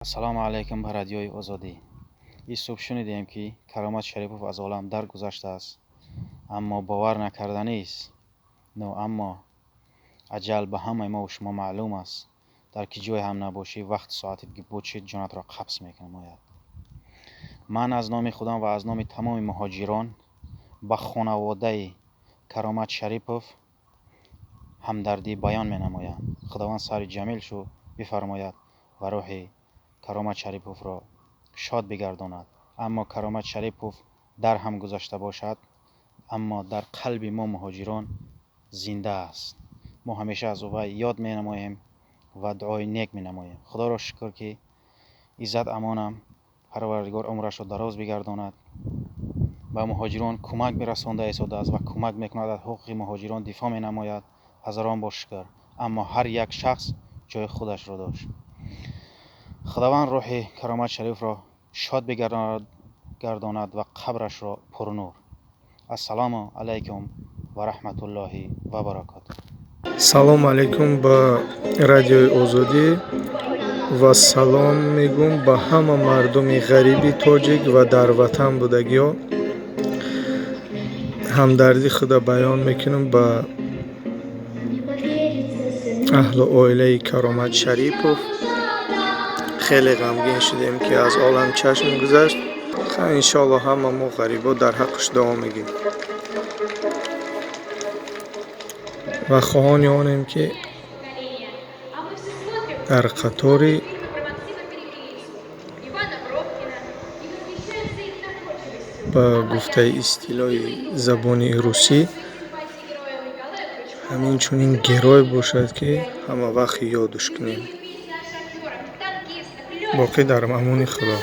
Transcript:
Ассалому алайкум ба Радиои Озодӣ. Ин субҳ шунидем, ки Каромат Шарипов аз олам даргузаштааст, аммо бовар накарданист. Но аммо аҷал ба ҳамаи мову шумо маълум аст. Дар ки ҷое ҳам набошӣ, вақту соате ки бучид, ҷонатро қабз менамояд. Ман аз номи худам ва аз номи тамоми муҳоҷирон ба хонаводаи Каромат Шарипов ҳамдардӣ баён менамоям. Худованд сабри ҷамил шу бифармояд ва рӯҳи Каромат Шариповро шод бигардонад. Аммо Каромат Шарипов дар ҳам гузашта бошад, аммо дар қалби мо муҳоҷирон зинда аст. Мо ҳамеша аз ӯ ёд менамоем ва дуои нек менамоем. Худоро шукр, ки иззат амонам, Парвардигор умрашро дароз бигардонад, ба муҳоҷирон кӯмак бирасонда истодааст ва кӯмак мекунад, аз ҳуқуқи муҳоҷирон дифоъ менамояд. Ҳазорон бор шукр. Аммо ҳар як шахс ҷои худашро дошт. Худованд рӯҳи Каромат Шарифро шод бигардонад ва қабрашро пурнур. Ассалому алайкум ва раҳматуллоҳи ва баракотуҳ. Салом алейкум ба Радиои Озодӣ ва салом мегӯм ба ҳама мардуми ғариби тоҷик ва дар ватан будагиҳо. Ҳамдардӣ худа баён мекунам ба аҳлу оилаи Каромат Шарипов. Хеле ғамгин шудем, ки аз олам чашм гузашт. Иншоалло, ҳама мо ғарибо дар ҳаққаш дуо мегӯем ва хоҳони онем, ки дар қатори ба гуфтаи истилоҳи забони русӣ ҳамин чунин герой бошад, ки ҳама вақт ёдуш кунем. Боқӣ дар амони Худо.